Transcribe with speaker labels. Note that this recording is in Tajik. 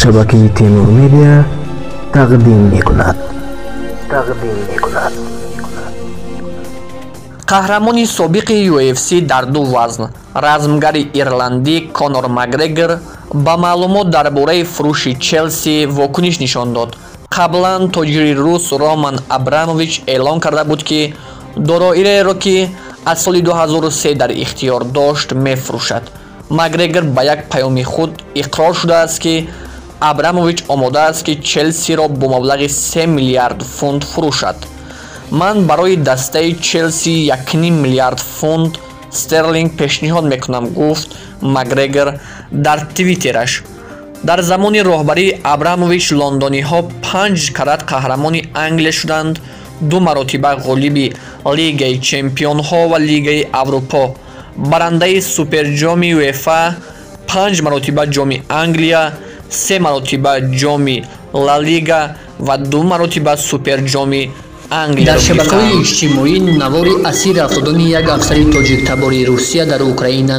Speaker 1: Шабакаи Темур Медиа тақдим мекунад. Тақдим мекунад.
Speaker 2: Қаҳрамони собиқи UFC дар ду вазн, размгари ирландӣ Конор Макгрегор ба маълумот дар бораи фурӯши Челси вокуниш нишон дод. Қаблан тоҷири рус Роман Абрамович эълон карда буд, ки дороиреро, ки аз соли 2003 дар ихтиёр дошт, мефурӯшад. Макгрегор ба як паёми худ иқрор шудааст, ки Абрамович омода аст, ки Челсиро бо маблағи 3 миллиард фунт фурӯшад. «Ман барои дастаи Челси 1,5 миллиард фунт стерлинг пешниҳод мекунам», — гуфт Макгрегор дар твиттераш. Дар замони роҳбарии Абрамович лондониҳо панҷ карат қаҳрамони Англия шуданд, ду маротиба ғолиби Лигаи чемпионҳо ва Лигаи Аврупо, барандаи Суперҷоми УЕФА, панҷ маротиба Ҷоми Англия, се маротиба Ҷоми Ла Лига ва ду маротиба Суперҷоми Англияро
Speaker 3: Дар шабакаҳои
Speaker 2: гирифтанд.
Speaker 3: иҷтимоӣ навори асир афтодани як афсари тоҷиктабори Русия дар Украина.